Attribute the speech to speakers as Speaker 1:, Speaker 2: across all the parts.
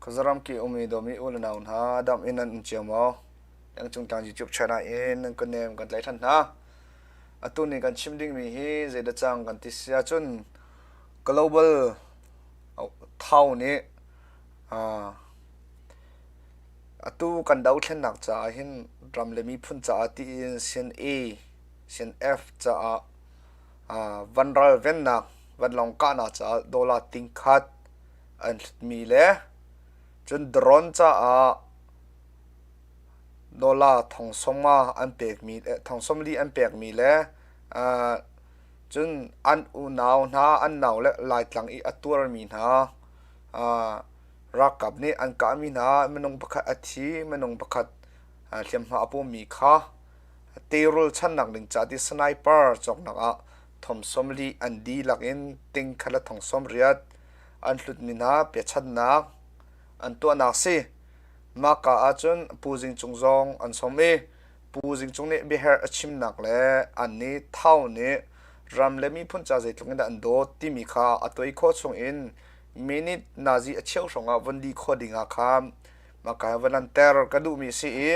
Speaker 1: Khuazaram ki um i dawmi u le nau hna dam in nan um cio maw? Lengcung tlang YouTube channel in nan kutnem kan tlaih ṭhan hna. Atu ni kan chim dingmi hi zeidah cang kan ti si ahcun global thau nih atu kan dothlennak caah hin ram le miphun caah tiin CNA, CNF caah vanral vennak, vanlawng kahnak caah dollar tingkhat an hlutmi le cun drone caah dollar thong sawmnga an pekmi thong sawmli an pekmi le cun an unau hna an nau le Laitlang i a tuarmi hna ralkap nih an kahmi hna minung pakhat a thi minung pakhat hliamhma a pumi kha teirul channak ding ca ti sniper cawknak ah thong 40 an dihlak in ting khat le thong 80 an hlutmi hna pechannak an tuahnak si. Mahka ahcun Pu Zing Cung zong an sawm i Pu Zing Cung nih biaherh a chimnak le an nih Thau nih ram le miphun ca zeitluk in dah an dawt timi kha a tuai khawh chung in minute nazi a cheu hrawng ah von di khawh ding ah khan mahka van an ter ka duhmi a si i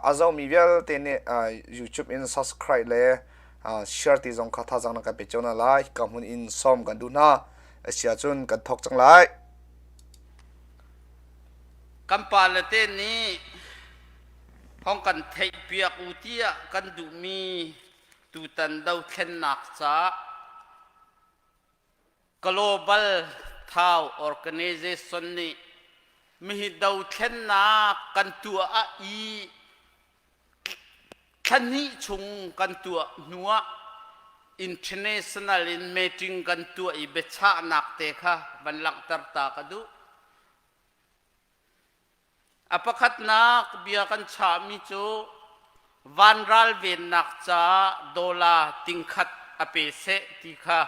Speaker 1: a zohmi vialte nih YouTube in subscribe le share ti zong kha thazaang nan kan pe cio hna lai. Ka hmun in sawm kan duh hna. A si ahcun kan thawk cang lai.
Speaker 2: Kan pale te nih hong kan theihpiak u tiah kan duhmi tutan dothlennak caah Global Thau Organization nih mihi dothlennak kan tuah ah i Thla hnih chung kan tuah hnuah international in meeting kan tuah i biachahnak te kha van langhter ta ka duh. A pakhatnak bia kan chahmi cu vanral vennak caah dollar tingkhat a pe seh ti kha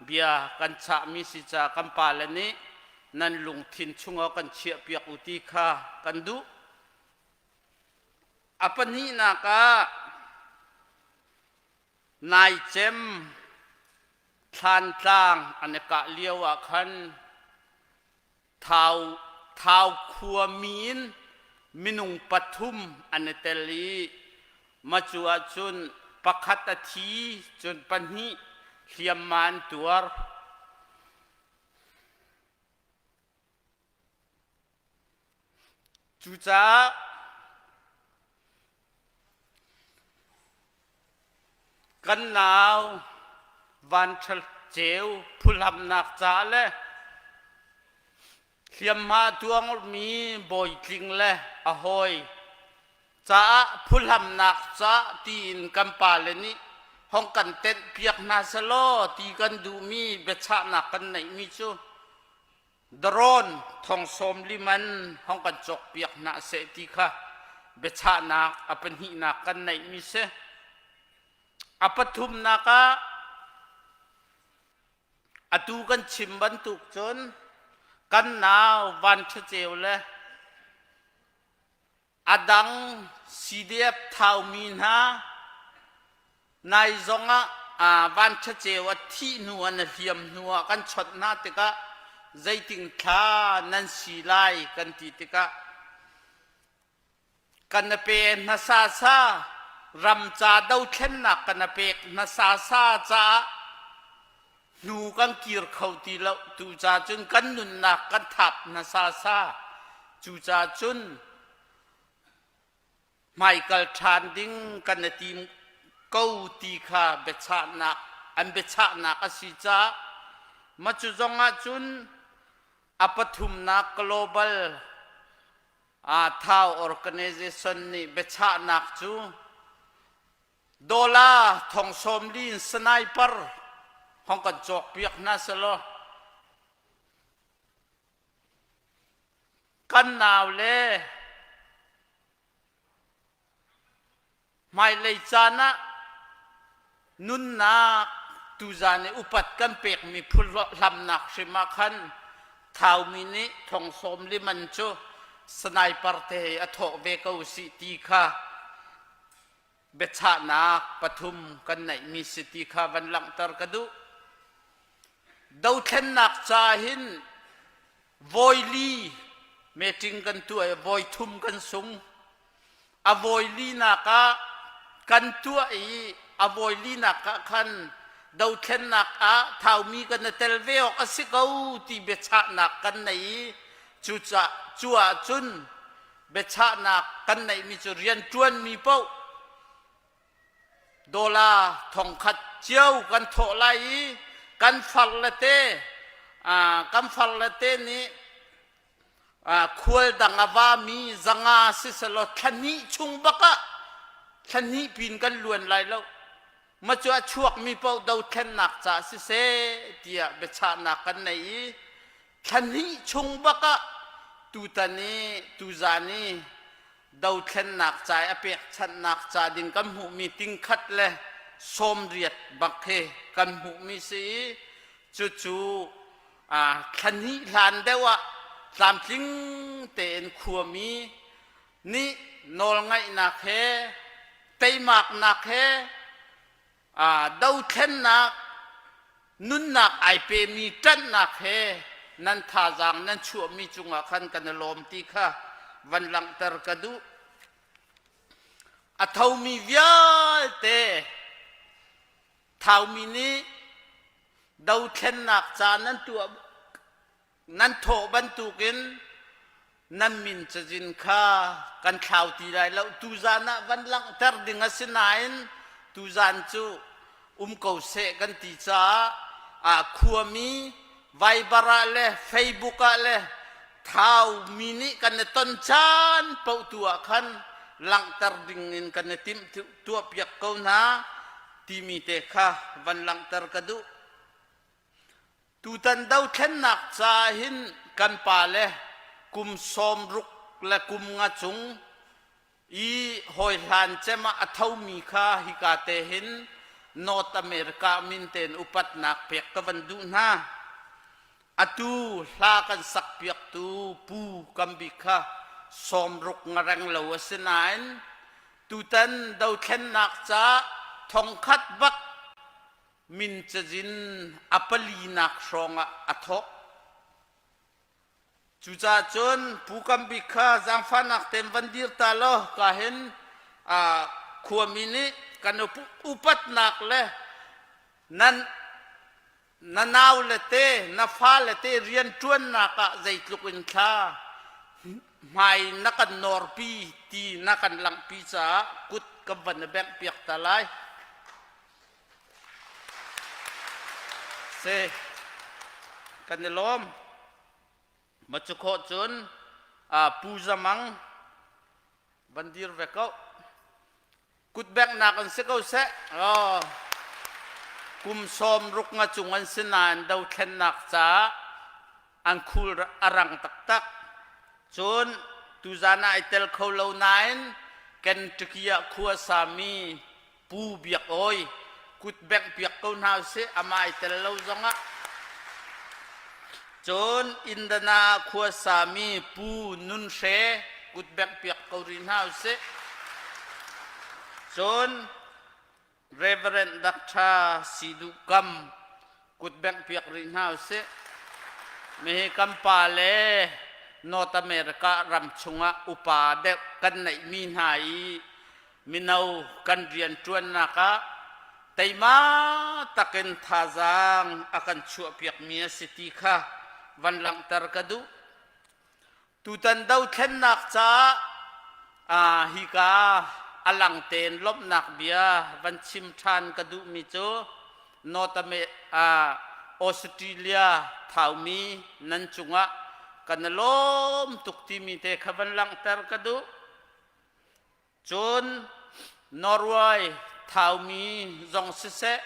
Speaker 2: bia kan chahmi si caah kan pale nih nan lungthin chungah kan chiahpiak u ti kha kan duh. A pahnihnak ah naicem Thlantlang an i kah lio ah khan Thau, Thau khuami in minung pathum an i tel i macu ahcun pakhat a thi cun pahnih hliamhma an tuar. Cucaah kan nau Van Ṭha Ceu phuhlamnak ca le hliamhma tuangmi Bawi Tling le a hawi caah phuhlamnak ca tiin kan pale nih hong kan tenhpiak hna selaw ti kan duhmi biachahnak kan neihmi cu Drone thong 40 man hong kan cawkpiak hna seh ti kha biachahnak a pahnihnak kan neihmi si. A pathumnak ah atu kan chim bantuk cun kan nau Van Ṭha Ceu le A dang CDF thaumi hna nai zongah Van Ṭha Ceu a thih hnu ah na hliam hnu ah kan chawnh hna tikah zeiting thla nan si lai kan ti tikah kan na pe hmasa sa ram ca dothlennak kan na pek hmasa sa caah hnu kan kir kho ti lo tuca cun kan nunnak kan thap hmasa sa cuca cun hmaikal ṭhan ding kan i tim ko ti kha biachahnak an biachahnak a si caah mah cu zong ah cun a pathumnak global Thau organization nih biachahnak cu Dollar thong 40 in sniper hong kan cawkpiak hna selaw kan nau le hmailei caan ah nunnak tuzan i upat kan pekmi phuhlamnak hrim ah khan Thaumi nih thong 40 man cu sniper te he a thawh ve ko sih ti kha biachahnak pathum kan neihmi si ti kha van langhter ka duh. Dothlennak ca hin vawili Meeting kan tuah i voi thum kan sung. A voi linak ah kan tuah i a voi linak ah khan dothlennak ah Thaumi kan i tel ve awk a si ko ti biachahnak kan nei i cucaah cu ahcun biachahnak kan neihmi cu rianṭuanmi paoh dollar thongkhat cio kan thawh lai i kan far le te kan far le te nih khual dang a vami zanga siselaw thla hnih chung bak ah thla hnih pin kan luan lai lo ma cu a chuakmi paoh dothlennak ca siseh tiah biachahnak kan nei i thla hnih chung bak ah tutan i tuzan i dothlennak ca i a pekchanhnak ca ding kan hmuhmi tingkhat le sawmriat bak hi kan hmuhmi si i cucu thla hnih hlan deuh ah tlamtling tein khuami nih nawlngaihnak he teimaknak he dothlennak nunnak ai pemi ṭanhnak he nan thazaang nan chuahmi cungah khan kan i lawm ti kha van langhter ka duh. A thomi vialte Thaumi nih dothlennak ca nan tuah nan thawh bantukin nan min cazin kha kan thlau ti lai lo. Tuzan ah van langhter ding a si nain tuzan cu um ko seh kan ti caah ah khuami Viber ah le Facebook ah le Thaumi nih kan i ton caan paoh tu ah khan langhter ding in kan i timh tuahpiak ko hna timi te kha van langhter ka duh. Tutan dothlennak ca hin kan pale kum 60 le kum nga cung i hawihlan cem ah a thomi kha hika te hin North America min tein upatnak pek ka van duh hna. Atu hla kan sakpiaktu Pu Kam Bik kha 60 nga reng lo a si nain tutan dothlennak ca thongkhat bak min cazin a palinak hrawng ah a thawk. Cucaah cun Pu Kam Bik kha zaangfahnak tein van dir ta law ka hin khuami nih kan upatnak le nan na nau le te na fale te rianṭuannak ah zeitluk in thla hmai na kan nawrpi ti na kan langhpi caah kut ka van i bengh piak ta lai. Si kan i lawm. Ma cu khawh cun Pu Zamang van dir ve ko. Kutbeknak an si ko seh. Oh. Kum 60 nga cung an si nain dothlennak caah an khul a rang taktak. Cun tuzan ah ai tel kho lo nain Kentucky ah khua sami Pu Biak Awi kut bengh piak ko hna usih amah ai tel lo zongah. Cun Indana khua sami Pu Nun Hre kut bengh piak ko rih hna usih. Cun Reverend Dr. Sidu Kam kut bengh piak rih hna usih. Mihi kan pa le North America ram chungah upa deuh kan neihmi hna i mino kan rianṭuannak ah teima takin thazaang a kan chuahpiakmi a si ti kha van langhter ka duh. Tutan dothlennak caah hika a lang tein lawmhnak bia van chim ṭhan ka duhmi cu North America, Australia Thaumi nan cungah kan i lawm tuk timi te kha van langhter ka duh. Cun Norway Thaumi zong siseh,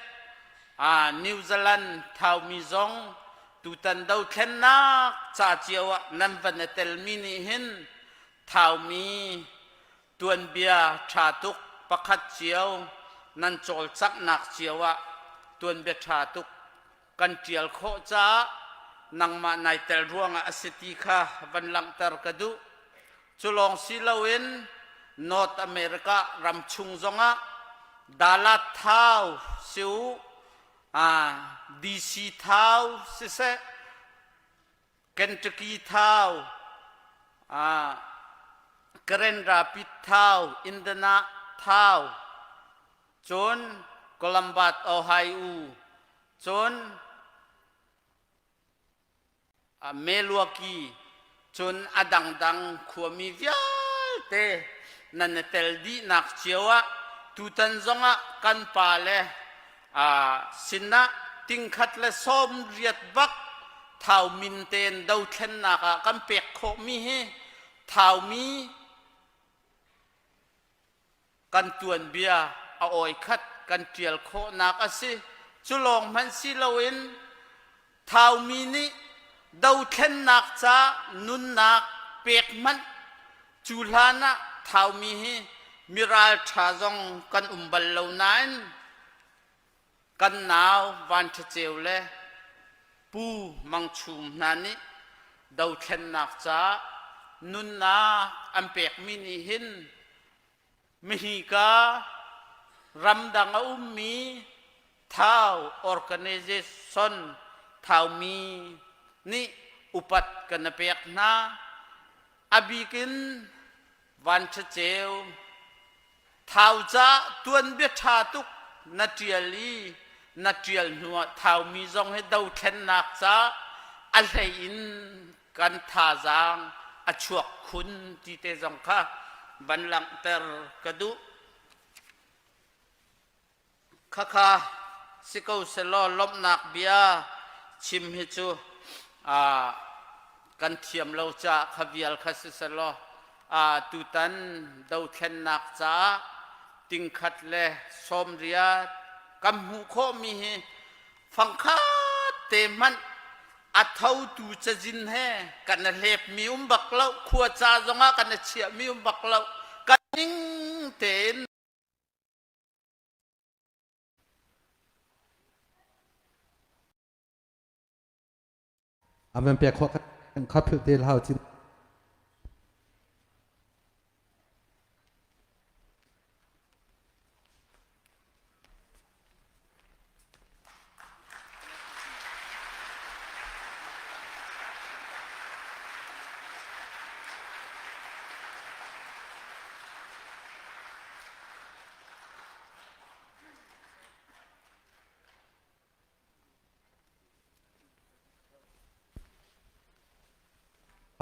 Speaker 2: New Zealand Thaumi zong tutan dothlennak ca cio ah nan van i telmi nih hin Thaumi tuanbia ṭha tuk pakhat cio nan cawlcanghnak cio ah tuanbia ṭha tuk kan ṭial khawh caah nangmah nai tel ruangah a si ti kha van langhter ka duh. Cu lawng si loin North America ram chung zongah Dalat Thau si u, DC Thau siseh, Kentucky Thau, Grand Rapid Thau, Indiana Thau, cun Columbus, Ohio, cun Milwaukee, cun a dangdang khuami vialte nan i tel dihnak cio ah tutan zongah kan pa le sinah tingkhat le 80 bak Thau min tein dothlennak ah kan pek khawhmi hi Thaumi kan tuanbia a awi khat kan ṭial khawhnak a si. Cu lawng hmanh si loin Thaumi nih dothlennak ca nunnak pek hmanh cu hlan ah Thaumi hi miral ṭha zong kan um bal lo nain Kan nau Van Ṭha Ceu le Pu Mang Chum hna nih dothlennak caah nunnak an pekmi nih hin mihika ramdang a ummi Thau Organization Thaumi nih upat kan i pek hna. A bik in Van Ṭha Ceu Thau ca tuanbia ṭha tuk na ṭial i na ṭial hnuah Thaumi zong hi dothlennak ca a hlei in kan thazaang a chuak khun ti te zong kha van langhter ka duh. Khakha si ko selaw lawmhnak bia chim hi cu kan thiam lo caah kha vial kha si selaw tutan dothlennak caah tingkhat le 80 kan hmuh khawhmi hi fangkhat te hmanh a thotu cazin he kan i hlepmi um bak lo, khua ca zongah kan i chiahmi um bak lo, kan ning tein.
Speaker 3: Amen pek khawh kha philh te hlau cin.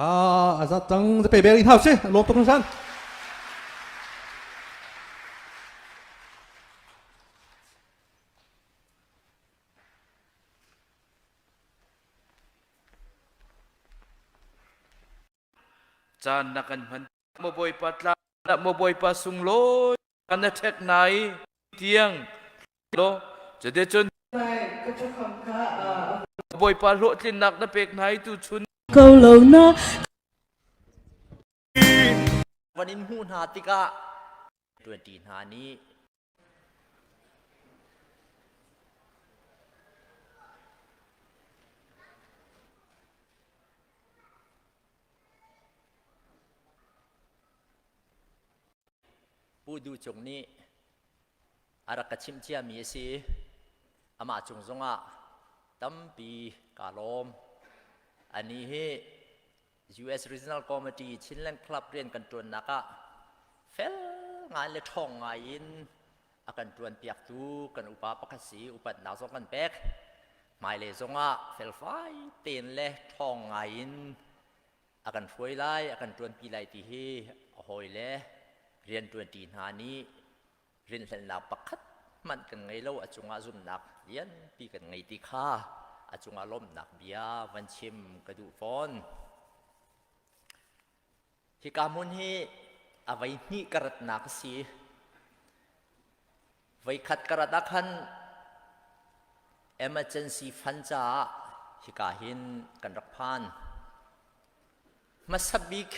Speaker 3: A zat cang pe bel in hau si lawm tuk san.
Speaker 4: Caan na kan hman maw Bawipa tla maw Bawipa sunglawi kan na ṭhek nai tiang lo cuticun Bawipa hlawhtlinnak na pek hna i tuchun
Speaker 5: ko lo na
Speaker 6: Van in hmuh hna tikah ṭuanṭi hna nih Pu Duh Cung nih a rak ka chimh ciami a si. Amah cung zongah tampi kaa lawm. Anih hi US Regional Committee Chinland Club rian kan ṭuannak ah fel ngai le ṭhawng ngai in a kan ṭuanpiaktu kan upa pakhat si upatnak zong kan pek. Hmailei zongah felfai tein le ṭhawng ngai in a kan hruai lai, a kan ṭuanpi lai ti hi a hawile rianṭuanṭi hna nih rinhlalhnak pakhat hmanh kan ngei lo, a cungah zumhnak lianpi kan ngei ti kha a cungah lawmhnak bia van chim ka duh fawn. Hika hmun hi a voi hnih ka ratnak a si. Voikhat ka rat ah khan emergency fund caah hika hin kan rak phan. Hmasa bik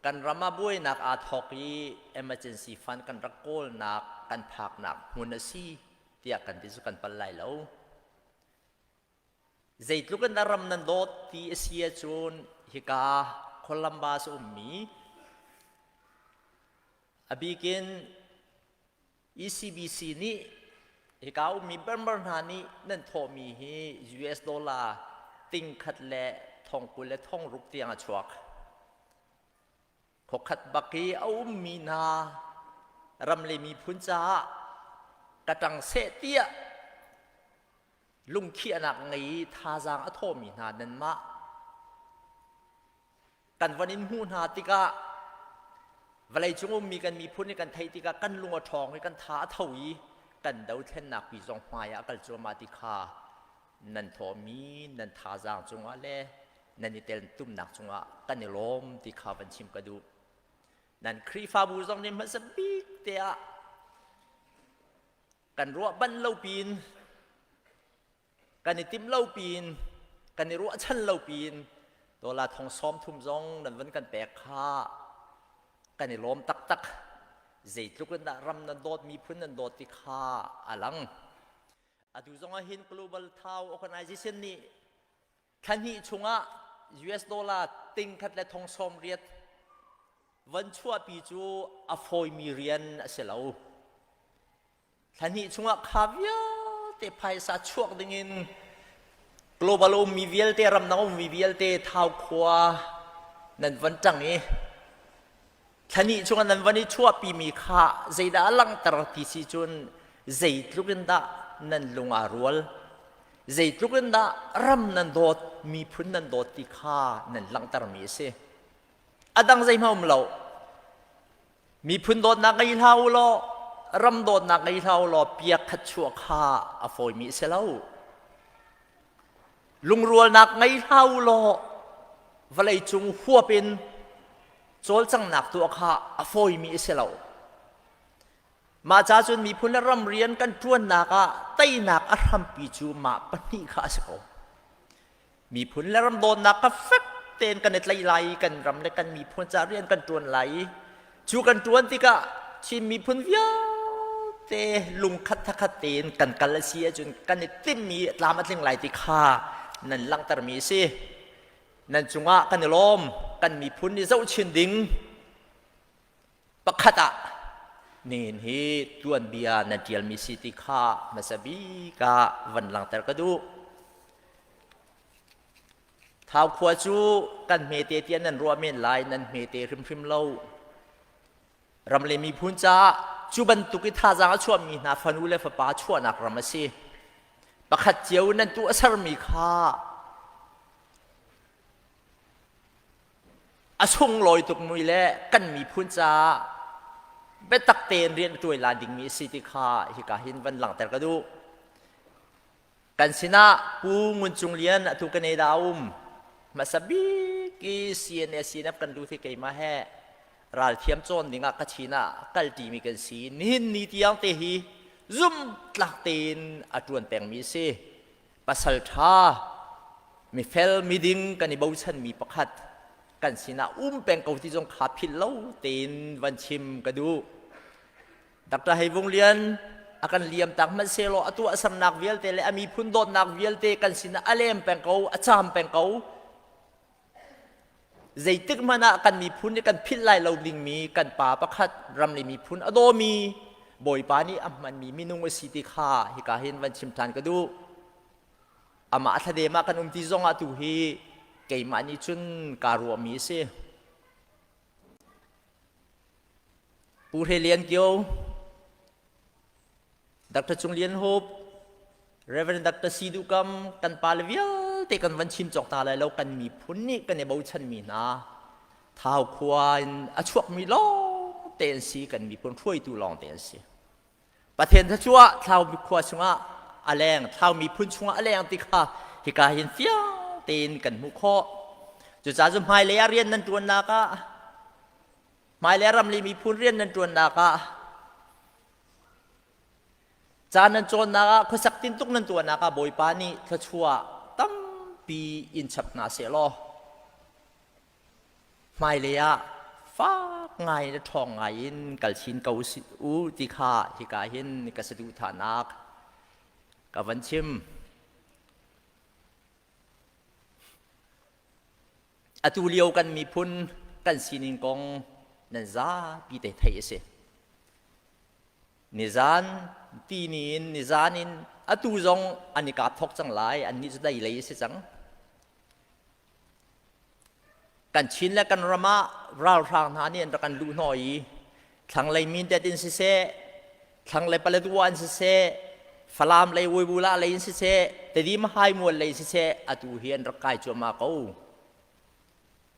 Speaker 6: Kan ram ah buainak aa thawk i emergency fund kan rak kawlnak kan phaknak hmun a si tiah kan ti cu kan pal lai lo. Zeitluk in a ram nan dawt ti a si ahcun hika Columbus a ummi a bikin ECBC nih hika ummi Burmar hna nih nan thawhmi hi US dollar ting khat le thong 20 le thong ruk tiang a chuak. Khuakhat bak i a ummi hna ram le miphun caah ka ṭang seh tiah lungkhiahnak ngei i thazaang a thawmi hna nanmah kan van in hmuh hna tikah vawleicung ummi kan miphun nih kan theih tikah kan lung a ṭhawng i kan tha a tho i kan dothlennak pi zong hmai ah a kal cuahmah ti kha nan thawhmi nan thazaang cungah le nan i teltumnak cungah kan i lawm ti kha van chim ka duh. Nan Khrihfabu zong nih hmasa bik te ah kan ruah banh lo pin kan i timh lo pin kan i ruahchan lo pin dollar thong sawm thum zong nan van kan pek kha kan i lawm taktak. Zeitluk in dah ram nan dawt miphun nan dawt ti kha a lang. Atu zong ah hin Global Thau Organization nih thla hnih chungah US dollar ting khat le thong sawm riat van chuahpi cu a fawimi rian a si lo. Thla hnih chungah kha vialte phaisa chuak dingin global ummi vialte ramdang ummi vialte Thau khua nan van ṭang i thla hnih chungah nan van i chuahpimi kha zeidah a langhter ti si cun zeitluk in dah nan lung aa rual zeitluk in dah ram nan dawt miphun nan dawt ti kha nan langhtermi a si. A dang zeihmah um lo. Miphun dawtnak ngei hlah u law ram dawtnak ngei hlah u law piak khat chuah kha a fawimi a si lo. Lungrualnak ngei hlah u law vawleicung huap in cawlcanghnak tuah kha a fawimi a si lo. Mah ca cun miphun le ram rian kan ṭuannak ah teinak a hrampi cu mah pahnih kha a si ko. Miphun le ram dawtnak kha fek tein kan i tlaih lai i kan ram le kan miphun ca rian kan ṭuan lai i cu kan ṭuan tikah Chin miphun vialte lungkhat thakhat tein kan kal a si ahcun kan i timhmi tlam a tling lai ti kha nan langhtermi a si. Nan cungah kan i lawm. Kan miphun nih zohchin ding Pakhat ah nihin hi tuanbia na ṭialmi si ti kha hmasa bik ah van langhter ka duh. Thau khua cu kan hmete tiah nan ruah men lai, nan hmete hrimhrim lo. Ram le miphun caah cu bantuk i thazaang a chuahmi hna fanu le fapa chuahnak ram a si. Pakhat cio nan tuah sermi kha A sunglawi tukmi le kan miphun caah biatak tein rian a ṭuai la dingmi a si ti kha hika hin van langhter ka duh. Kan sinah Pu Ngun Cung Lian atu Canada a um. Hmasa bik i CNA CNF kan lut hi keimah he ralthiam cawn dingah Kachin ah kalṭimi kan si. Nihin ni tiang te hi zumhtlak tein a ṭuan pengmi a si. Pasal ṭha, mifel, miding kan i bochanmi pakhat kan sinah um peng ko ti zong kha philh lo tein van chim ka duh. Dr. Hei Vung Lian a kan liam tak hmanhsehlaw a tuahsernak vialte le a miphun dawtnak vialte kan sinah a lem peng ko, a caam peng ko. Zeitik hmanh ah kan miphun nih kan philh lai lo dingmi kan pa pakhat ram le miphun a dawmi Bawipa nih a hmanmi minung a si ti kha hika hin van chim ṭhan ka duh. Amah thladem ah kan um ti zong ah tu hi keimah nih cun kaa ruahmi a si. Pu Hre Lian Kio, Dr. Cung Lian Hup, Reverend Dr. Si Duh Kam, kan pale vialte kan van chim cawk hna lai lo kan miphun nih kan i bochanmi hna Thau khua in a chuakmi lawng te an si kan miphun hruaitu lawng te an si. Pathian thluachuah Thlau khua chungah a leng Thlau miphun chungah a leng ti kha hika hin fiang tein kan hmuh khawh. Cucaah cu hmailei ah rian nan ṭuannak ah hmailei ram le miphun rian nan ṭuannak ah Ca nan cawnnak ah khuasak tintuk nan tuahnak ah Bawipa nih thluachuah tampi in chap hna sehlaw hmailei ah fak ngai le ṭhawng ngai in kal chin ko u ti kha hika hin ka saduhthahnak ka van chim. Atu lio kan miphun kan sining kong nan zapi te theih a si. Nizan tini in nizan in atu zong an i kap thok cang lai annih cu dai lei a si cang. Kan Chin le kan ram ah ralhrang hna nih an rak kan luh hnawh i thlanglei Mindat in siseh, thlanglei Paletwa in siseh, Falam lei Uibula lei in siseh, Tedim Haimual lei siseh, atu hi an rak kai cuahmah ko.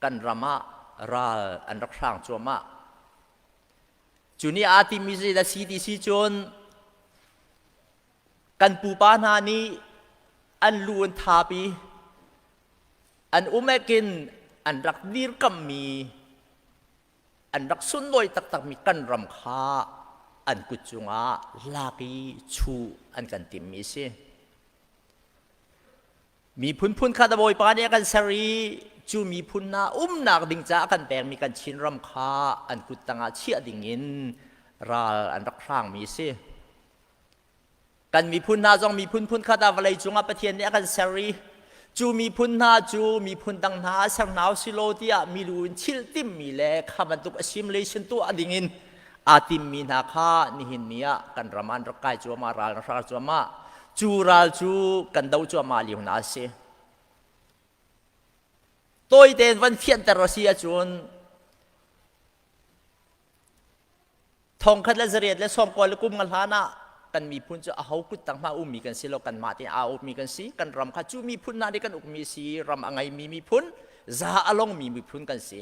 Speaker 6: Kan ram ah ral an rak hrang cuahmah. Cu nih aa timmi zeidah si ti si cun kan pupa hna nih an lu an thap i an umek in an rak dirkamhmi an rak sunlawi taktakmi kan ram kha an kut cungah lak i chuh an kan timmi a si. Miphun phun khat a Bawipa nih a kan ser i cu miphun hna umnak ding caah a kan pekmi kan Chinram kha an kut tangah chiah dingin ral an rak hrangmi a si. Kan miphun hna zong miphun phun khat ah vawlei cungah Pathian nih a kan ser i cu miphun hna cu miphun dang hna ah ser hna usih law tiah milu in chilh timmi le kha bantuk assimilation tuah dingin aa timmi hna kha nihin ni ah kan ram ah an rak kai cuahmah, ral an hrar cuahmah. Cu ral cu kan do cuahmah lio hna a si. Tawi tein van fianter a si ahcun thongkhat le zariat le sawmkua le kum nga hlan ah kan miphun cu aho kut tang hma ummi kan si lo, kanmah tein aa ukmi kan si. Kan ram kha cu miphun hna nih kan ukmi si, ram a ngeimi miphun, za a longmi miphun kan si.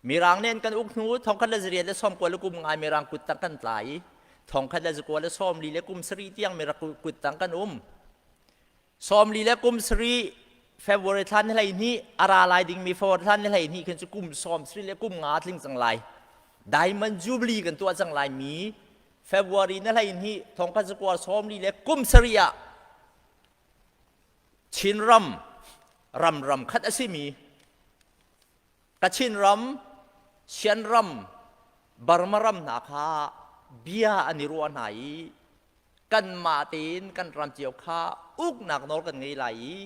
Speaker 6: Mirang nih an kan uk hnu thongkhat le zariat le sawmkua le kum ngai Mirang kut tang kan tla i thongkhat le zakua le 40 le kum sarih tiang Mirang kut tang kan um. 40 le kum sarih February thla ni 12 a ra lai dingmi February thla ni 12 khin cu kum 70 le kum nga tling cang lai. Diamond Jubilee kan tuah cang lai mi February ni 12 thongkhat zakua 40 le kum sarih ah Chinram ram ram khat a simi Kachin ram, Shan ram, Burma ram hna kha bia an i ruah hna i kanmah tein kan ram cio kha uknak nawl kan ngei lai i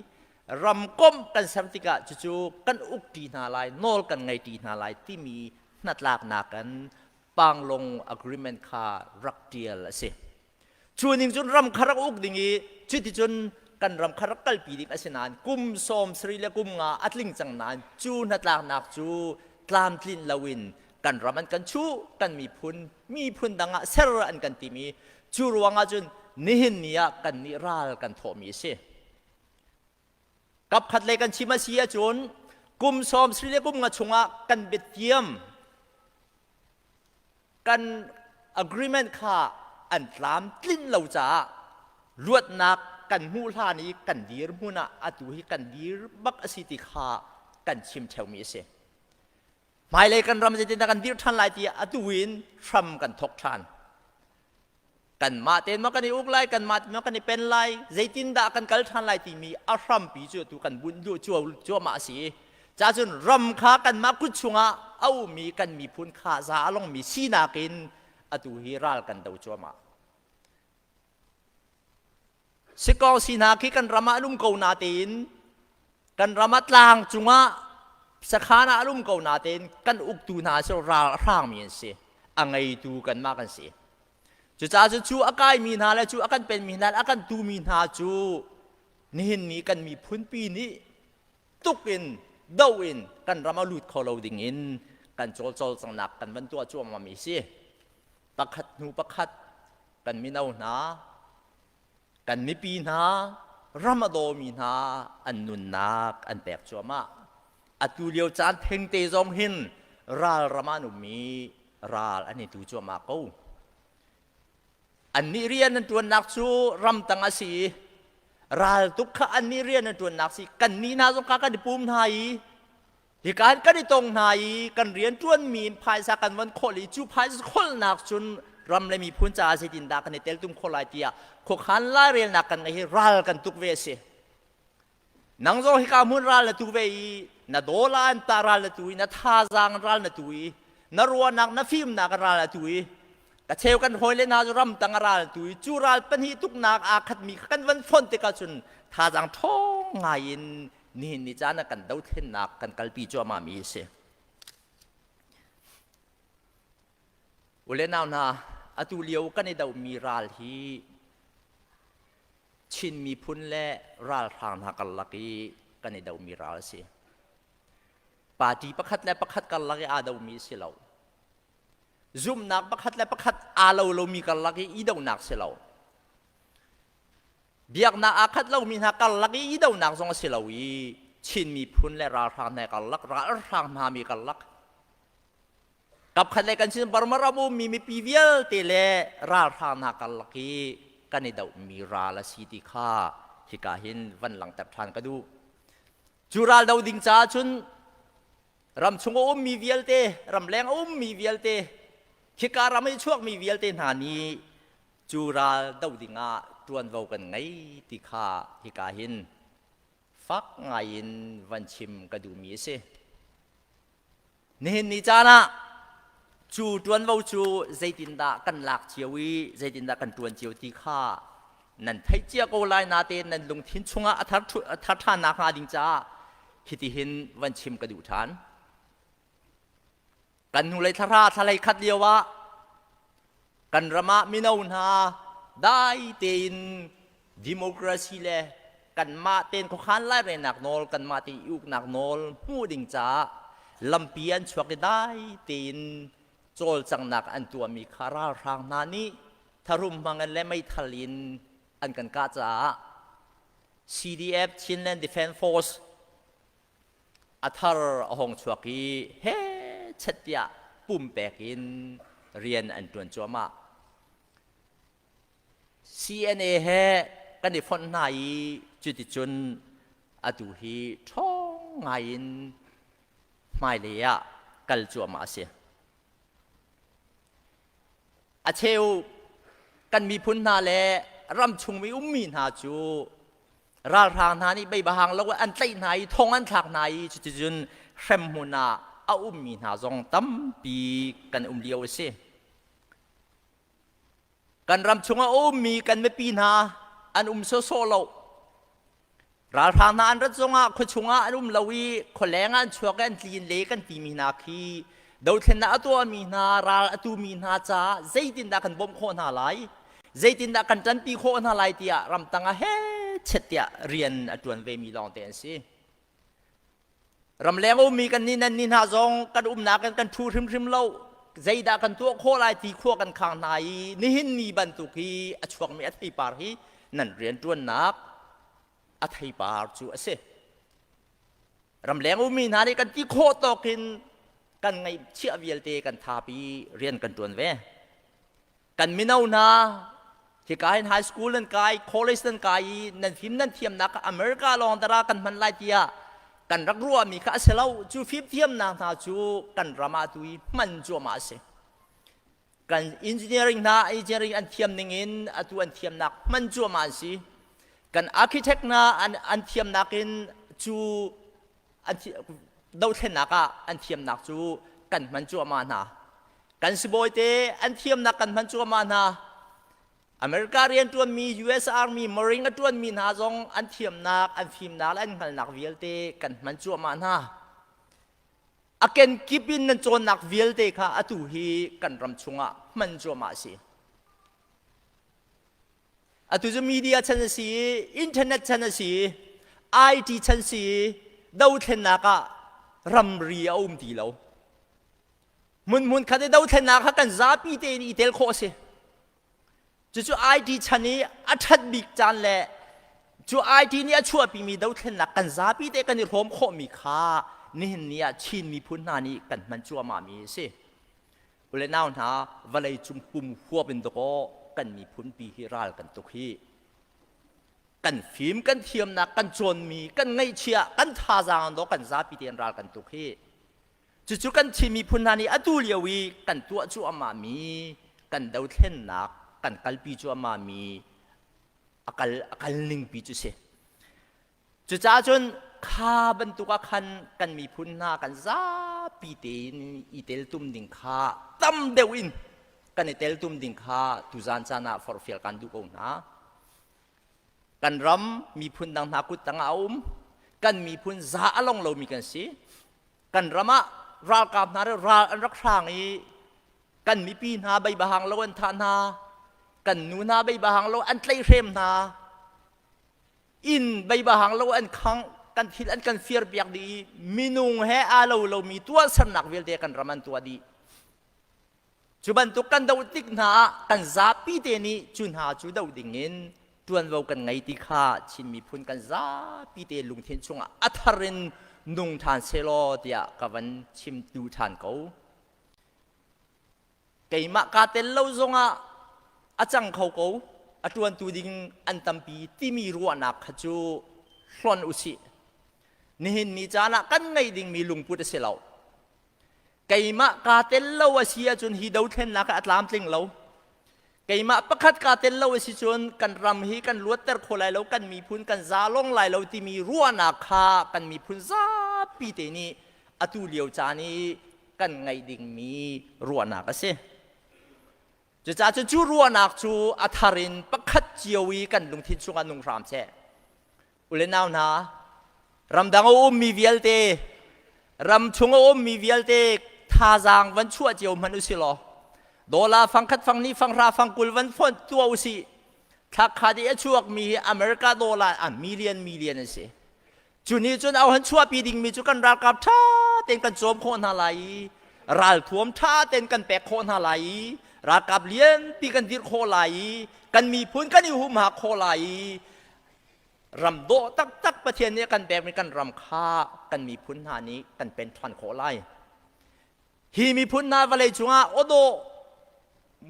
Speaker 6: ramkomh kan ser tikah cucu kan ukṭi hna lai, nawl kan ngeiṭi hna lai timi hnatlaknak in Panglong Agreement kha rak ṭial a si. Cu ning cun ram kha rak uk ding i cuticun kan ram kha rak kalpi ding a si nain kum 70 le kum nga a tling cang nain cu hnatlaknak cu tlamtlinh loin kan ram an kan chuh, kan miphun miphun dang ah ser an kan timi cu ruangah cun nihin ni ah kan nih ral kan thawhmi a si. Kapkhat lei kan chim a si ahcun kum 70 le kum nga chungah kan biatiam kan agreement kha an tlamtlinh lo caah luatnak kan hmuh hlan i kan dir hmun ah atu hi kan dir bak a si ti kha kan chim ṭheumi a si. Hmailei kan ram zeitindah kan dir ṭhan lai tiah atu in hram kan thawk ṭhan. Kanmah tein maw kan i uk lai, kanmah tein maw kan i pen lai, zeitindah kan kal ṭhan lai timi a hrampi cu atu kan bunh duh cuahmah a si. Cacun ram kha kanmah kut chungah a ummi kan miphun kha za a longmi sinak in atu hi ral kan do cuahmah. Sikawng si hna khi kan ram ah an um ko natein kan ram ah tlang cungah sakhan ah an um ko natein kan uktu hna cu ral a hrangmi an si. A ngeitu kanmah kan si. Cucaah cu cu a kaimi hna le cu a kan penmi hna le a kan tumi hna cu nihin ni kan miphunpi nih tuk in do in kan ram a lut kho lo ding in kan cawlcawlcangnak kan van tuah cuahmahmi si. Pakhat hnu pakhat kan mino hna, kan mipi hna, ram a dawmi hna an nunnak an pek cuahmah. Atu lio caan thengte zong hin ral ram ah an ummi ral an i tu cuahmah ko. Annih rian an ṭuannak cu ramtang a si i raltuk kha annih rian an ṭuannak si. Kannih hna zong kha kan i pum hna i hika hin kan i tong hna i kan rian ṭuanmi in phaisa kan von khawlh i cu phaisa kholhnak cun ram le miphun caah zeitindah kan i teltum khawh lai tiah khuakhan lairelnak kan ngeih hi ral kan tuk ve a si. Nang zong hika hmun ral na tu ve i na dawla an ta ral na tu i na thazaang ral na tu i na ruahnak na fimnak ral na tu i ka cheu kan hawile hna cu ramtang a ral na tu i cu ral pahnih tuknak aa khatmi kha kan van fonh tikah cun thazaang ṭhawng ngai in nihin ni caan ah kan dothlennak kan kalpi cuahmah mi a si. Ule nau hna, atu lio kan i dohmi ral hi Chin miphun le ralhrang hna karlak i kan i dohmi ral a si. Party pakhat le pakhat karlak i aa domi si lo. Zumhnak pakhat le pakhat aa lo lomi karlak i i donak si lo. Biaknak aa khat lomi hna karlak i i donak zong a si lo i Chin miphun le ralhrang hna karlak, ralhrang hna mi karlak Kapkhat le kan sin Burma ram ummi mipi vialte le ralhrang hna karlak i kan i dohmi ral a si ti kha hika hin van langhter ṭhan ka duh. Cu ral do ding caah cun ramchung a ummi vialte, ramleng a ummi vialte, khika ram i chuakmi vialte hna nih cu ral do dingah ṭuanvo kan ngei ti kha hika hin fak ngaiin van chim ka duhmi a si. Nihin ni caan ah cu ṭuanvo cu zeitindah kan lak cio i zeitindah kan ṭuan cio ti kha nan theih cia ko lai natein nan lungthin chungah a thar a thar ṭhan nakhnga ding caah hitihin van chim ka duh ṭhan. Kan hnulei thla thla khat lio ah kan ram ah mino hna dai tein democracy le kanmah tein khuakhan lairelnak nawl kanmah tein i uknak nawl hmuh ding caah lampi an chuak i dai tein cawlcanghnak an tuahmi kha ralhrang hna nih tharum hmangin le meithal in an kan kah caah CDF Chinland Defense Force a thar a hong chuak i he chet tiah pumpek in rian an ṭuan cuahmah. CNA he kan i fonh hna i cuticun atu hi ṭhawng ngai in hmailei ah kal cuahmah a si. A cheu kan miphun hna le ramchung i ummi hna cu ralhrang hna nih beibahang lo an tlaih hna i thong an thlak hna i cuticun hremhmun ah a ummi hna zong tampi kan um lio a si. Kan ram chungah a ummi kan mipi hna an um sawsawh lo. Ralhrang hna an rat zongah khua chungah an um lo i khualeng ah an chuak i an tlin le kan timi hna khi dothlennak a tuahmi hna ral a tumi hna caah zeitindah kan bawmh khawh hna lai zeitindah kan ṭanpi khawh hna lai tiah ramtang ah he chet tiah rian a ṭuan vemi lawngte an si. Ramleng ummi kan nih nan ni hna zong kan umnak in kan ṭhu hrimhrim lo. Zeidah kan tuah khawh lai ti khua kan khang hna i nihin ni bantuk hi a chuakmi a theipar hi nan rianṭuannak a theipar cu a si. Ramleng ummi hna nih kan ti khawh tawk in kan ngaihchiah vialte kan thapi rian kan ṭuan ve. Kan mino hna hika hin high school nan kai, college nan kai i nan fim nan thiamnak kha America lawng dara kan hman lai tiah kan rak ruahmi kha a si lo. Cu fimthiamnak hna cu kan ram ah tu i hman cuahmah a si. Kan engineering hna engineering an thiam ning in atu an thiamnak hman cuahmah an si. Kan architect hna an, an thiamnak in cu an dothlennak ah an thiamnak cu kan hman cuahmah hna. Kan sibawi te an thiamnak kan hman cuahmah hna. America rianṭuanmi US Army Marine a ṭuanmi hna zong an thiamnak, an fimnak le an hngalhnak vialte kan hman cuahmah hna. A kenkip in nan cawnnak vialte kha atu hi kan ram chungah hman cuahmah a si. Atu cu media chan a si i internet chan a si i IT chan si i dothlennak ah ramri a um ti lo. Hmunhmun khat i dothlennak kha kan zapi tein i tel khawh a si. Cucu IT chan i a ṭhat bik caan le cu IT nih a chuahpimi dothlennak kan zapi te kan i hrawm khawhmi kha nihin ni ah Chin miphun hna nih kan hman cuahmahmi a si. U le nau hna vawlei cung pum huap in dawkaw kan miphun pi hi ral kan tuk hi kan fim kan thiamnak kan cawnmi kan ngaihchiah kan thazaang dawh kan zapi tein ral kan tuk hi cucu kan Chin miphun hna nih atu lio i kan tuah cuahmah mi kan dothlennak kan kalpi cuahmah mi a kal a kal ning pi cu si Cucaah cun kha bantuk ah khan kan miphun hna kan zapi tein i teltum ding kha tam deuh in kan i teltum ding kha tuzan caan ah forhfial kan duh ko hna. Kan ram miphun dang hna kut tangah a um. Kan miphun za a long lomi kan si. Kan ram ah ralkap hna ral an rak hrang i kan mipi hna beibahang lo an thah hna. Kan nu hna beibahang lo an tlaihhrem hna. Inn beibahang lo an khangh. Kan thil an kan fir piak dih i minung he aa lo lomi tuahsernak vialte kan ram an tuah dih. Cu bantuk kan doh tik hna ah kan zapi te nih cu hna cu doh ding in ṭuanvo kan ngei ti kha Chin miphun kan zapi te lungthin chungah a thar in nung ṭhan sehlaw tiah ka van chim duh ṭhan ko. Keimah kaa tel lo zongah a cang kho ko, a ṭuantu ding an tampi timi ruahnak kha cu hlonh usih. Nihin ni caan ah kan ngeih dingmi lungput a si lo. Keimah kaa tel lo a si ahcun hi dothlennak hi a tlamtling lo. Keimah pakhat kaa tel lo a si cun kan ram hi kan luatter kho lai lo, kan miphun kan zalong lai lo timi ruahnak kha kan miphun zapi te nih atu lio caan i kan ngeih dingmi ruahnak a si. Cucaah cun cu ruahnak cu a thar in pakhat cio i kan lungthin chungah nung hram seh. U le nau hna, ramdang a ummi vialte, ram chung a ummi vialte thazaang van chuah cio hmanh usih law, dollar fangkhat fang hnih fanghra fangkul van fonh tuah usih. Thlakha i a chuakmi hi America dollar a million million an si. Cu nih cun a han chuahpi dingmi cu kan ralkap ṭha tein kan cawm khawh hna lai i ralthuam ṭha tein kan pek khawh hna lai i ralkap lianpi kan dirh khawh lai i kan miphun kan i humhak khawh lai i ram dawh taktak Pathian nih a kan pekmi kan ram kha kan miphun hna nih kan pen ṭhan khawh lai. Hi miphun hna vawlei cungah awdawh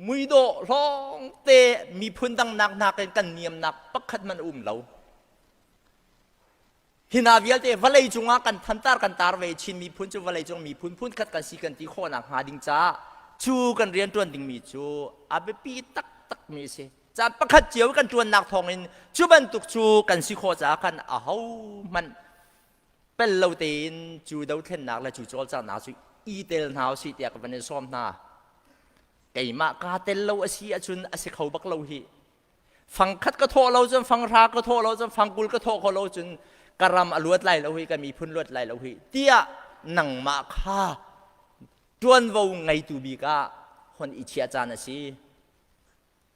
Speaker 6: muidawh hlawngte miphun dang nak nakin kan niamnak pakhat hmanh a um lo. Hi hna vialte vawlei cungah kan thantar kan tar ve Chin miphun cu vawlei cung miphun phun khat kan si kan ti khawhnak hnga ding caah cu kan rianṭuan dingmi cu a biapi taktakmi a si. Caan pakhat cio kan ṭuannak thawngin cu bantuk cu kan si khawh caah khan ahohmanh pel lo tein cu dothlennak le cu cawlcanghnak cu i tel hna usih tiah ka van in sawm hna. Keimah kaa tel lo a si ahcun a si kho bak lo hih. Fangkhat ka thawh lo cun fanghra ka thawh lo cun fangkul ka thawh khawh lo cun ka ram a luat lai lo hi ka miphun luat lai lo hi tiah nangmah kha ṭuanvo ngeitu bik ah hon i chiah caan a si.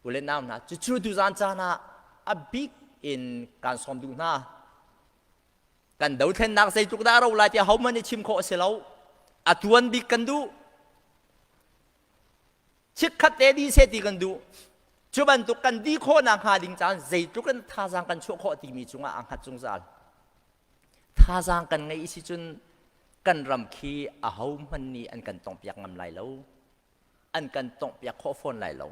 Speaker 6: U le nau hna, cucu tuzaan caan ah a bik in kaan sawm duh hna. Kan dothlennak zeitluk dah a ro lai tiah hohmanh nih chim khawh a si lo. A tuan bik kan duh. Chikkhat te dih seh ti kan duh. Cu bantuk kan dih khawhnak hnga ding caan zeitluk in thazaang kan chuah khawh timi cungah aa hngat zungzal. Thazaang kan ngeih si cun kan ram khi ahohmanh nih an kan tongpiak ngam lai lo. An kan tonghpiak khawh fawn lai lo.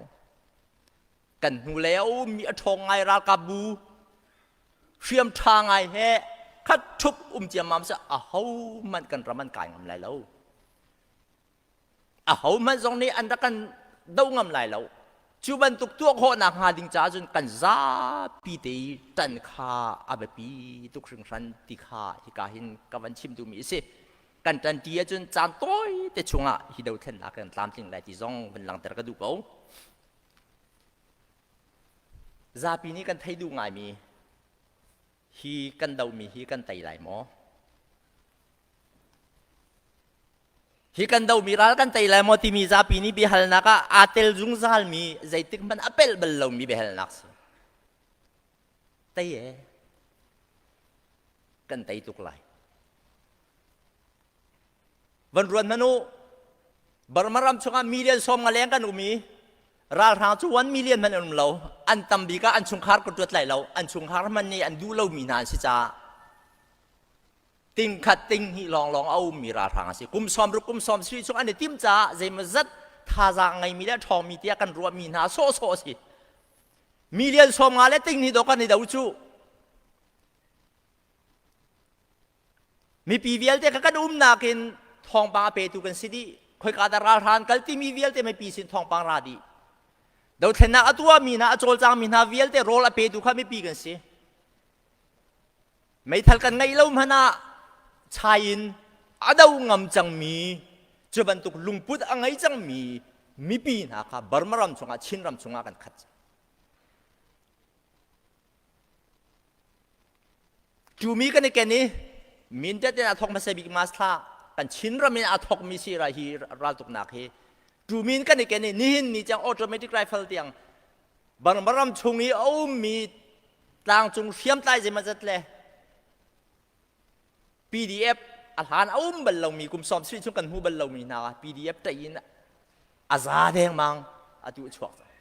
Speaker 6: Kan hnulei a ummi a ṭhawng ngai ralkap bu hriam ṭha ngai he khat ṭhup um ciammam seh ahohmanh kan ram an kai ngam lai lo. Ahohmanh zong nih an rak kan do ngam lai lo. Cu bantuk tuah khawhnak hnga ding caah cun kan zapi te i ṭan kha a biapi tuk hringhran ti kha hika hin ka van chim duhmi a si. Kan ṭanṭi ahcun caan tawi te chungah hi dothlennak kan tlamtling lai ti zong van langhter ka duh ko. Zapi nih kan theih duh ngaimi hi kan dohmi hi kan tei lai maw? Hi kan dohmi ral kan tei lai maw timi zapi nih biahalnak ah aa tel zungzalmi zeitik hmanh a pelh bal lomi biahalnak si. Tei e kan tei tuk lai. Van ruat hmanh u, Burma ram chungah million sawm nga leng kan um i ralhrang cu 1 million hmanh an um lo. An tam bik ah an chungkhar ka tuat lai lo. An chungkhar hmanh nih an duh lomi hna an si caah tingkhat tinghnih lawnglawng a ummi ralhrang a si. Kum 60 kum 70 chung an i tim caah zeimawzat thazaang ngeimi le ṭhawngmi tiah kan ruahmi hna sawhsawh a si. Million 50 le tinghnih dawh kan i do cu. Mipi vialte kha kan umnak in thawngpang a petu kan si dih. Khoika dah ralhrang kal timi vialte mipi sin thawngpang ra dih. Dothlennak a tuahmi hna, a cawlcangmi hna vialte rawl a petu kha mipi kan si. Meithal kan ngeih lo hmanh ah chai in a do ngam cangmi cu bantuk lungput a ngei cangmi mipi hna kha Burma ram chungah Chin ram chungah kan khat. Tumi kan i ken i Mindat in aa thawk hmasa bik mas thla kan Chinram in aa thawkmi si ra hi raltuknak hi Tumin kan i ken i nihin ni tiang automatic rifle tiang Burma ram chung i a ummi tlangcung hriamtlai zeimawzat le. PDF a hlan a um bal lomi kum sawm sui chung kan hmu bal lomi hna PDF ṭaih in a za dengmang atu a chuak cang.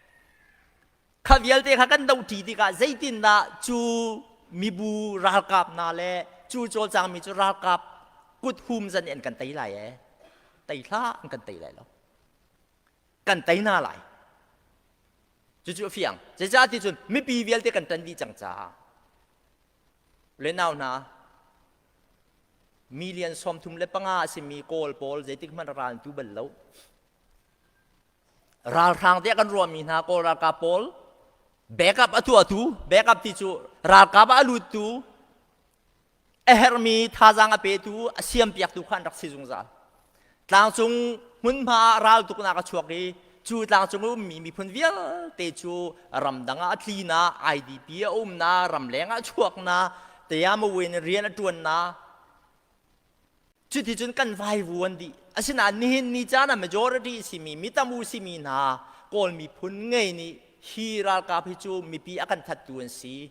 Speaker 6: Kha vialte kha kan dohṭi tikah zeitindah cu mibu ralkap hna le cu cawlcangmi cu ralkap kut hum zan in an kan tei lai ee? Tei hlah an kan tei lai lo. Kan tei hna lai. Cucu a fiang. Zeicah ti cun mipi vialte kan ṭan dih cang caah. Le nau hna, million 35 a simi Kawl pawl zeitik hmanh ral an tu bal lo. Ralhrang tiah kan ruahmi hna Kawl ralkap pawl backup a tuahtu, backup ti cu ralkap ah a luttu, a herhmi thazaang a petu, a siampiaktu kha an rak si zungzal. Tlangcung hmunhma ah raltuknak a chuak i cu tlangcung i ummi miphun vialte cu ramdang ah a tli na, IDP a um na, ramleng ah a chuak na, tayamawin rian a ṭuan na, Cuticun kan vaivuan dih. Asinain nihin ni caan ah majority simi mitam u simi hna Kawl miphun ngei nih hi ralkap hi cu mipi a kan thattu an si.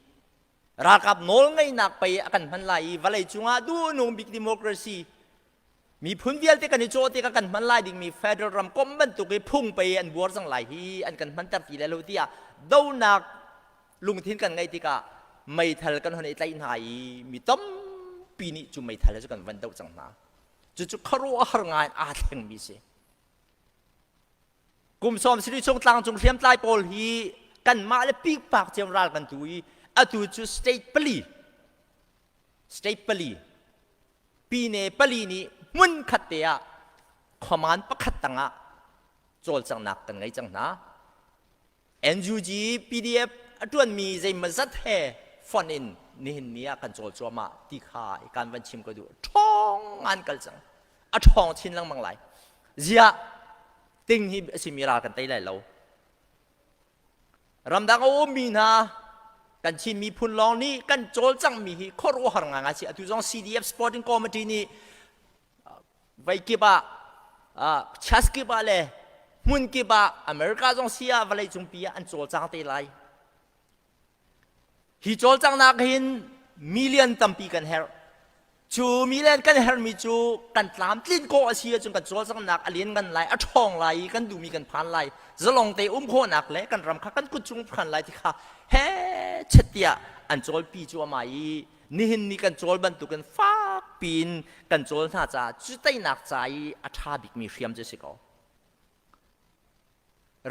Speaker 6: Ralkap nawlngeihnak pei a kan hman lai i vawlei cungah duhnung bik democracy miphun vialte kan i cawh tikah kan hman lai dingmi federal ramkomh bantuk i phung pei an buar cang lai hi an kan hmanter ti lai lo tiah donak lungthin kan ngeih tikah meithal kan hon i tlaih hna i mi tampi nih cu meithal cu kan van doh cang hna. Cucu khuaruahhar ngai in aa thlengmi si. Kum sawm siri chung tlangcung hriamtlai pawl hi kanmah le pikpak cio ral kan tu i atu cu state pali state pali pine pali nih hmun khat te ah khuaman pakhat tangah cawlcanghnak kan ngei cang hna. NUG PDF a ṭuanmi zeimawzat he fonh in nihin ni ah kan cawl cuahmah ti kha kan van chim ko duh. Ṭhawng an kal cang. A ṭhawng chin lengmang lai. Ziah ting hi a simi ral kan tei lai lo. Ramdang a ummi hna kan Chin miphun lawng nih kan cawlcanghmi hi khuaruahhar ngaingai si. Atu zong CDF Sporting Committee nih Vei kip ah church kip ah le hmun kip ah America zong si ah vawlei cungpi ah an cawlcang te lai. Hi cawlcanghnak hin million tampi kan herh. Cu million kan herhmi cu kan tlamtlin khawh a si ahcun kan cawlcanghnak a lian ngan lai, a ṭhawng lai i kan duhmi kan phan lai. Zalong te um khawhnak le kan ram kha kan kut chung phan lai ti kha he chet tiah an cawlpi cuahmah i nihin ni kan cawl bantukin fak piin kan cawl hna caah cu teinak ca i a ṭha bikmi hriam cu si ko.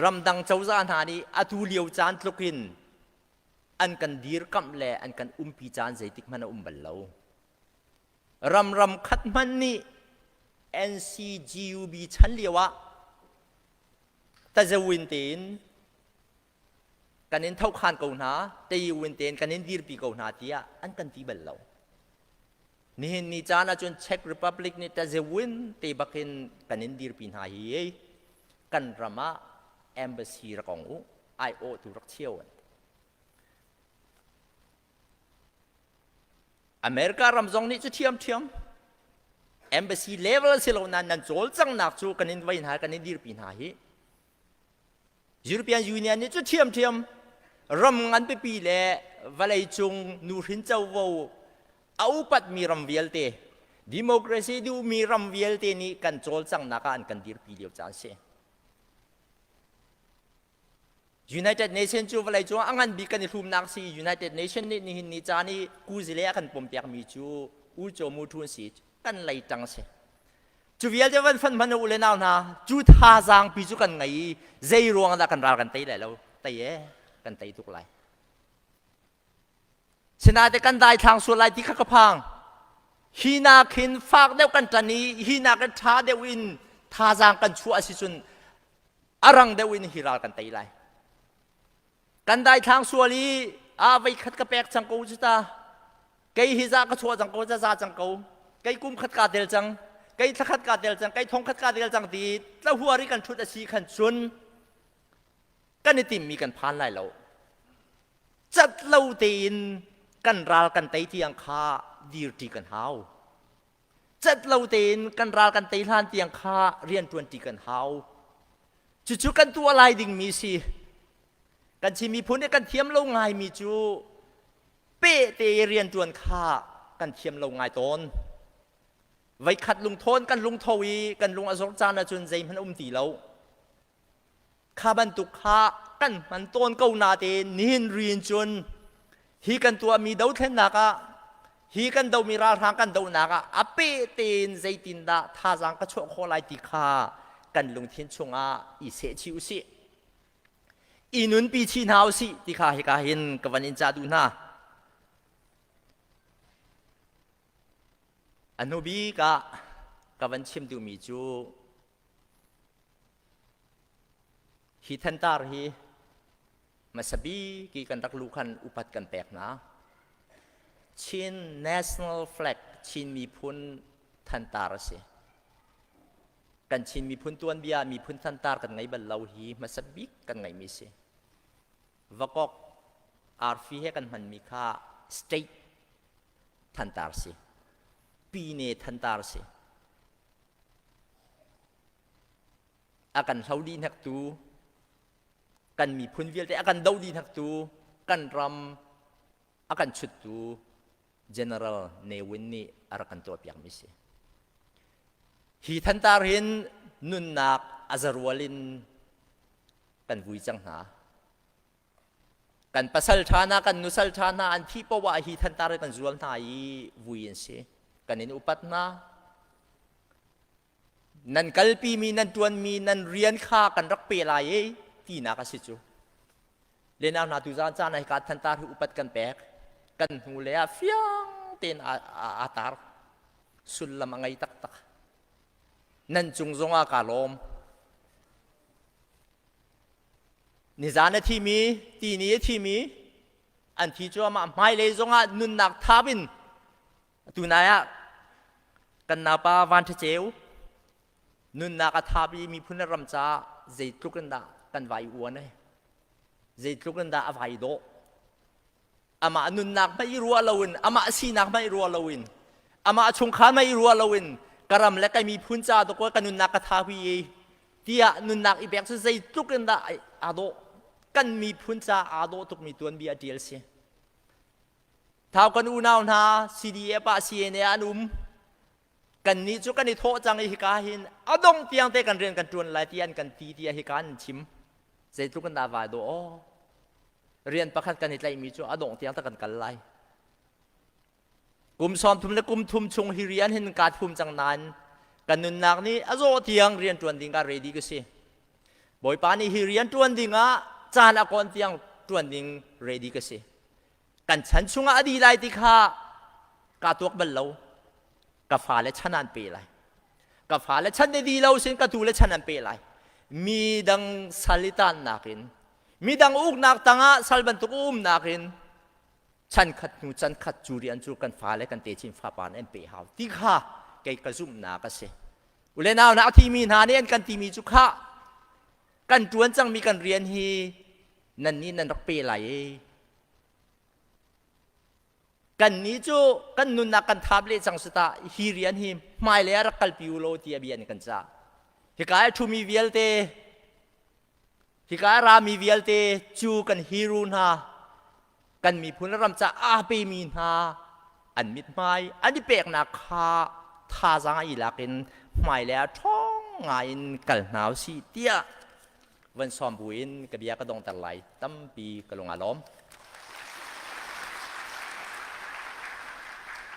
Speaker 6: Ramdang cozah hna nih atu lio caan tluk in an kan dirkamh le an kan umpi caan zeitik hmanh a um bal lo. Ram ram khat hmanh nih NCGUB chan lio ah tazawin tein Kan in thokhan ko hna, teiwin tein kan in dirpi ko hna tiah an kan ti bal lo. Nihin ni caan ahcun Czech Republic nih tazewin te bakin kan in dirpi hna hi kan ram ah embassy rak ong u, aiawhtu rak cheu an ti. America ram zong nih cu ṭhiamṭhiam embassy level si lo nain nan cawlcanghnak cu kan in vei hna kan in dirpi hna hi European Union nih cu ṭhiamṭhiam ram ngan pipi le vawleicung nuhrin covo a upatmi ram vialte democracy duhmi ram vialte nih kan cawlcanghnak ah an kan dirpi lio caan si. United Nation cu vawleicung ah a ngan bik kan i hlumnak si United Nation nih nihin ni caan i kuzile a kan pompiakmi cu uco mu ṭhun si kan lei ṭang si. Cu vialte van fan hmanh u le nau hna, cu thazaang pi cu kan ngei i zei ruang dah kan ral kan tei lai lo? Tei e, kan tei tuk lai. Sinate kan daithlang sual lai ti kha ka phang. Hi nak hin fak deuh kan ṭan i hi nak in ṭha deuh in thazaang kan chuah a si cun a rang deuh in hi ral kan tei lai. Kan daithlang sual i a vei khat ka pek cang ko cu ta. Kei hi za ka chuah cang ko, za za cang ko. Kei kum khat ka tel cang, kei thla khat ka tel cang, kei thong khat ka tel cang ti tlahuar i kan ṭhut a si khan cun kan i timmi kan phan lai lo. Cat lo tein kan ral kan tei tiang kha dirṭi kan hau. Cat lo tein kan ral kan tei hlan tiang kha rian ṭuanṭi kan hau. Cucu kan tuah lai dingmi si. Kan Chin miphun nih kan thiam lo ngaimi cu pehte i rianṭuan kha kan thiam lo ngai tawn. Voikhat lungthawn kan lungtho i kan lung a zor caan ahcun zeihmanh um ti lo. Kha bantuk kha kan hman tawn ko natein nihin ri in cun hi kan tuahmi dothlennak ah hi kan domi ralhrang kan dohnak ah a peh tein zeitindah thazaang ka chuah khawh lai ti kha kan lungthin chungah i sehchih usih. I nunpi chih hna usih ti kha hika hin ka van in cah duh hna. A hnu bik ah ka van chim duhmi cu hi thantar hi hmasa bik i kan rak luh khan upat kan pek hna. Chin National Flag Chin miphun thantar a si. Kan Chin miphun tuanbia miphun thantar kan ngei bal lo hi hmasa bik kan ngeihmi si. Vakok arfi he kan hmanmi kha state thantar si. Pine thantar si. A kan hlo dih hnektu kan miphun vialte a kan do dih hnektu kan ram a kan chuttu General Ne Win nih a rak kan tuahpiakmi si. Hi thantar hin nunnak a zarual in kan vui cang hna. Kan pasal ṭha hna, kan nusal ṭha hna an thih poah ah hi thantar hi kan zual hna i vui an si. Kan in upat hna. Nan kalpimi, nan ṭuanmi, nan rian kha kan rak pe lai i tinak a si cu. Lenau hna tuzaan caan ah hika thantar hi upat kan pek. Kan hnu le ah fiang tein aa tar. Sullam a ngei taktak. Nan cung zongah kaa lawm. Nizan a thimi, tini a thimi, an thi cuahmah hmailei zongah nunnak thap in tunai ah kan naupa Van Ṭha Ceu nunnak a thap i miphun le ram caah zeitluk in dah kan vai uan ai zeitluk in dah a vai dawh amah nunnak hmanh i ruah loin amah sinak hmanh i ruah loin amah chungkhar hmanh i ruah loin ka ram le ka miphun ca to ka nunnak ka tha hui i tiah nunnak i pek cu zeitluk in dah aa dawh kan miphun ca aa dawh tukmi tuanbia a ṭial si Thau kan unau hna CDF ah CNA an um kannih cu kan i thawh cang i hika hin a dong tiang te kan rian kan ṭuan lai ti an kan ti tiah hika an chim zeitluk in dah vai dawh aw rian pakhat kan i tlaihmi cu a dongh tiang ta kan kal lai kum sawm thum le kum thum chung hi rian hin kaa thum cang nain kan nunnak nih a zawh tiang rian ṭuan ding ka ready ka si Bawipa nih hi rian ṭuan ding ah caan a kawn tiang ṭuan ding ready ka si kan chan chungah a dih lai ti kha kaa tuak bal lo ka fale chan an pe lai ka fale chan ne di lo sin ka tu le chan an pe lai mi dang sal i tannak in mi dang uknak tangah sal bantuk umnak in chan khat hnu chan khat cu rian cu kan fale kan techin fapa an pe hau ti kha kei ka zumhnak a si ule nau na a thimi hna nih an kan timi cu kha kan ṭuan cangmi kan rian hi nan nih nan rak pe lai i kannih cu kan nunnak kan thap le cang sita hi rian hi hmailei ah rak kalpi u law tiah bia an kan cah hika i ṭhumi vialte hika i rami vialte cu kan hero hna kan miphun le ram ca aa pemi hna an mithmai an i peknak kha thazaang i lak in hmailei ah ṭhawng ngai in kal hna usih tiah van sawm buin ka bia ka dongter lai tampi ka lung aa lawm.